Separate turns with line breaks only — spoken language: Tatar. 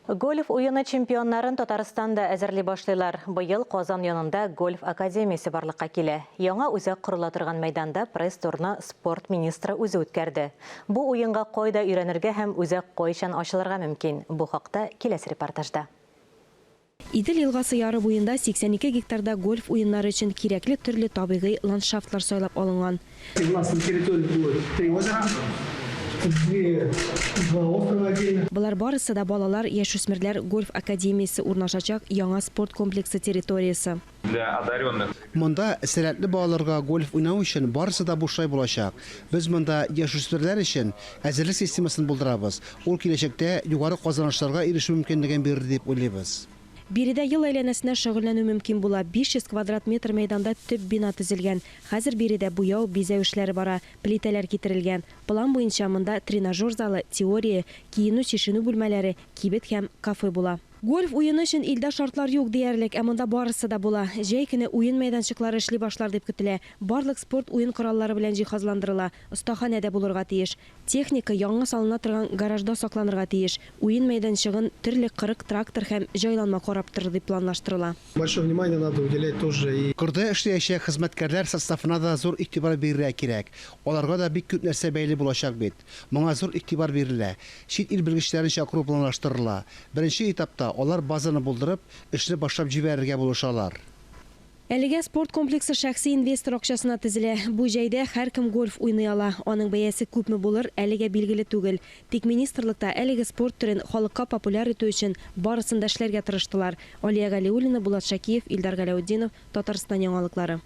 Гольф уены чемпионнарын Татарстанда әзерли башлыйлар. Быел Казан янында гольф академиясе барлыкка килә. Яңа үзәк корыла торган мәйданда пресс-турны спорт министры үзе үткәрде. Бу уенга кайда өйрәнергә һәм үзәк кайчан ачылырга мөмкин? Бу хакта киләсе репортажда.
Идел елгасы яры буенда 82 гектарда гольф уеннары өчен кирәкле төрле табигый ландшафтлар сайлап алынган.
У нас на территории будет три озера, две, два острова отдельно.
Болар барысы да балалар, яшүсмерләр гольф академиясе урнашачак яңа спорт комплексы территориясе.
Для одаренных.
Монда сәләтле балаларга гольф уйнау өчен барысы да бушлай булачак. Без монда яшүсмерләр өчен әзерлек системасын булдырабыз, ул киләчәктә югары казанышларга ирешү мөмкинлеген бирер дип уйлыйбыз.
Биредә ел әйләнәсенә шөгыльләнү мөмкин була. 500 квадрат метр мәйданда төп бина төзелгән. Хәзер биредә буяу, бизәү эшләре бара, плитәләр китерелгән. План буенча монда тренажер залы, теория, киенү-чишенү бүлмәләре, кибет һәм кафе була. Гольф уены өчен илдә шартлар юк диярлек, ә монда барысы да була. Җәй көне уен мәйданчыклары эшли башлар дип көтелә. Барлык спорт уен кораллары белән җиһазландырыла, остаханә дә булырга тиеш. Техника яңа салына торган гаражда сакланырга тиеш. Уен мәйданчыгын төрле 40 трактор һәм җайланма карап торыр дип планлаштырыла.
Большое внимание надо уделять тоже и.
Кырда эшләячәк хезмәткәрләр составына да зур игътибар бирергә кирәк. Аларга да бик күп нәрсә бәйле булачак бит. Моңа зур игътибар бирелә. Чит ил белгечләрен чакыру планлаштырыла. Беренче этапта алар базаны булдырып, эшне башлап җибәрергә булышалар.
Әлегә спорт комплексы шәхси инвестор акчасына төзелә. Бу җәйдә һәркем гольф уйный ала. Аның бәясе күпме булыр, әлегә билгеле түгел. Тик министрлыкта әлеге спорт төрен халыкка популяр итү өчен барысын да эшләргә тырыштылар. Алия Галиуллина, Булат Шакиев, Илдар Галәүтдинов, Татарстан яңалыклары.